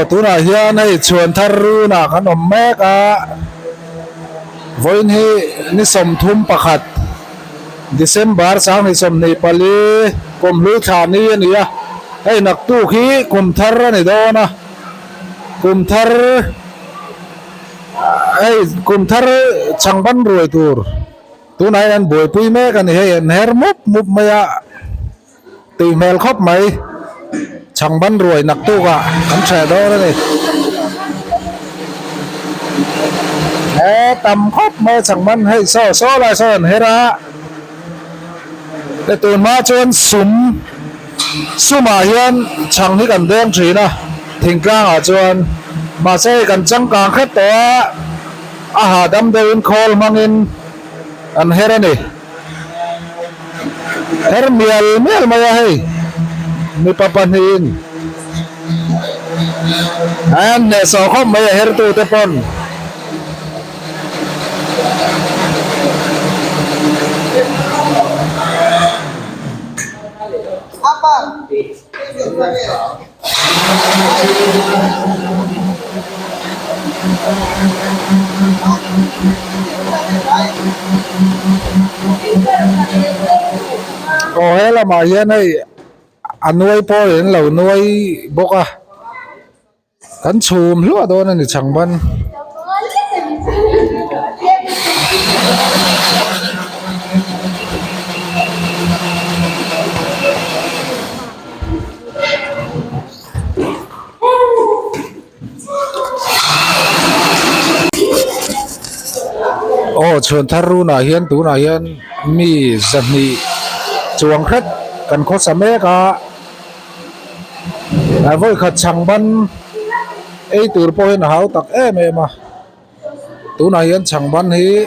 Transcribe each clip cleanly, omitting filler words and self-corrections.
Aw tunah hian hei chhuan thar runah kan awm mek a, vawiin hi ni 31 December 2024 kum hlui thla ni a ni a, hei naktuk hi kum thar a ni dawn a, kum thar hei kum thar chhangban ruai tur tunah hian an buaipui mek a ni, hei an her mup mup mai a. Tui hmel khawp mai. Chhangban ruai naktukah kan hreh dawn a ni. He tam khawp mai chhangban hei saw saw lai sawn an her a. He tun hma chuan sum sumah hian chhang hi kan deng thin a thingtlangah chuan mahse hei kan changkang hret tawh a a hahdam deuhin khawl hmangin an her a ni. Her mial mial mai a hei mipa pahnihin an hnehsawh khawp mai a hertu te pawn. Aw he lamah hian hei a nuai pawh in lo nuai bawk a kan chhum hluah dawn a ni chhangban. Aw chhuan thar runah hian tunah hian mi 200 chuang hret kan khawsa mek a a vawikhat chhang ban ei tur pawh hian a hau tak em em a tunah hian chhang ban hi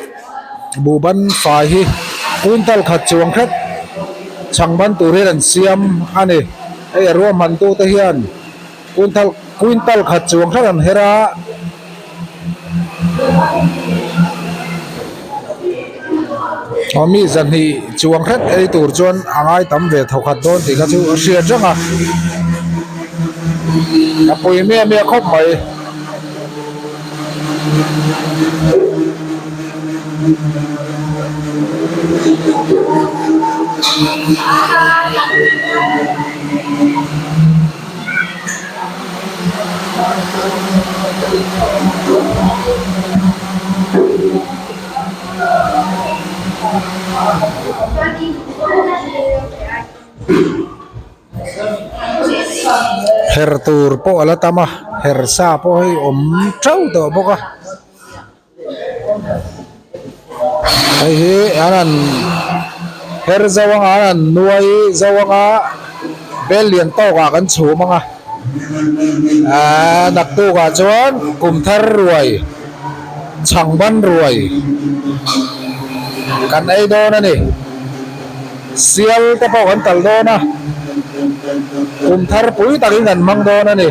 buh ban fai hi quintal khat chuang hret chhang ban tur hian an siam a ni hei a ruahman tu te hian quintal quintal khat chuang hret an her a. Aw mi 200 chuang hret ei tur chuan a ngai tam ve thawkhat dawn tih kha chu a hriat reng a a pui miah miah khawp mai. Her tur pawh a la tam a her sa pawh hei awm teuh tawh bawk a hei hi an han her zo anga an han nuai zo anga bel lian tawk ah kan chhum anga ahh naktuk ah chuan kum thar ruai chhang ban ruai kan ei dawn a ni sial te pawh kan tal dawn a kum thar pui takin kan hmang dawn a ni.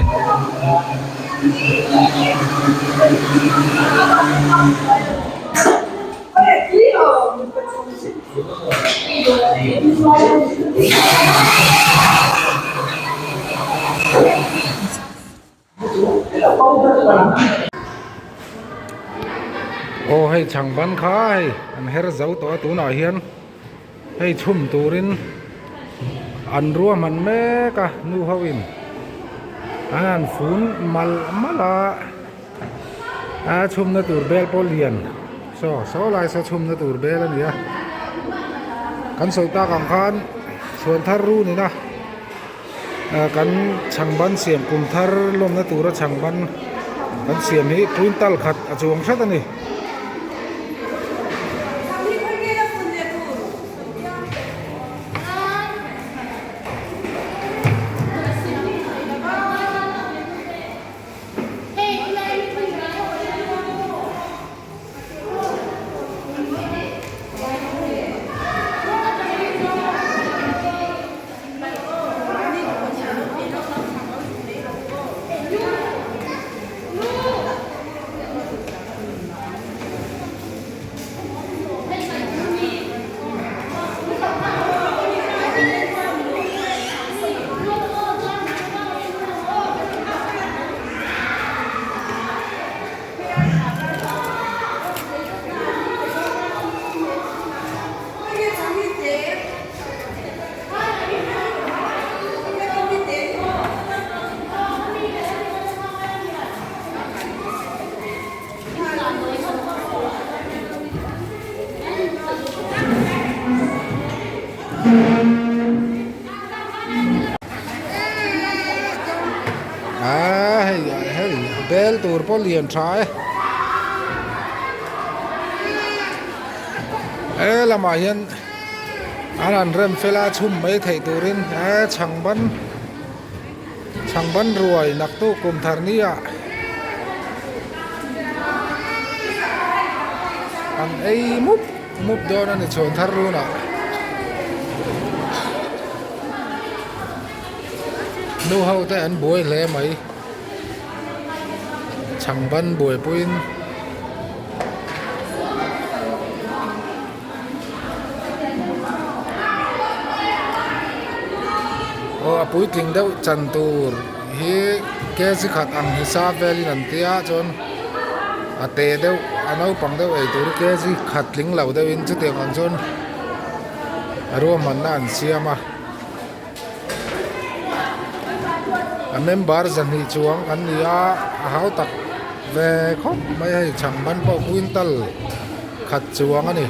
Aw hei chhang ban kha hei an her zo tawh a tunah hian hei chhum turin an ruahman mek a nu ho in an han fun malh malh a a chhumna tur bel pawh lian saw saw lai saw chhumna tur bel a ni a kan sawi tak ang khan chhuan thar run in a. Kan chhangban siam kum thar lawmna tura chhangban kan siam hi quintal khat a chuang hret a ni. tur pawh lian tha e. He lamah hian an han rem fel a chhum mai theih turin he chhang ban chhang ban ruai naktuk kum thar ni ah an ei mup mup dawn a ni chhuan thar run ah. Nu ho te an buai hle mai chhang ban buaipuiin. Aw a puitling deuh chan tur hi kg khat ang hisap velin an tia chuan a te deuh a naupang deuh ei tur hi kg khat tling lo deuhin chutiang ang chuan ruahmanna an siam a. A member zahnih chuang an ni a a hau tak ve khawp mai a hei chhang ban pawh quintal khat chuang a ni.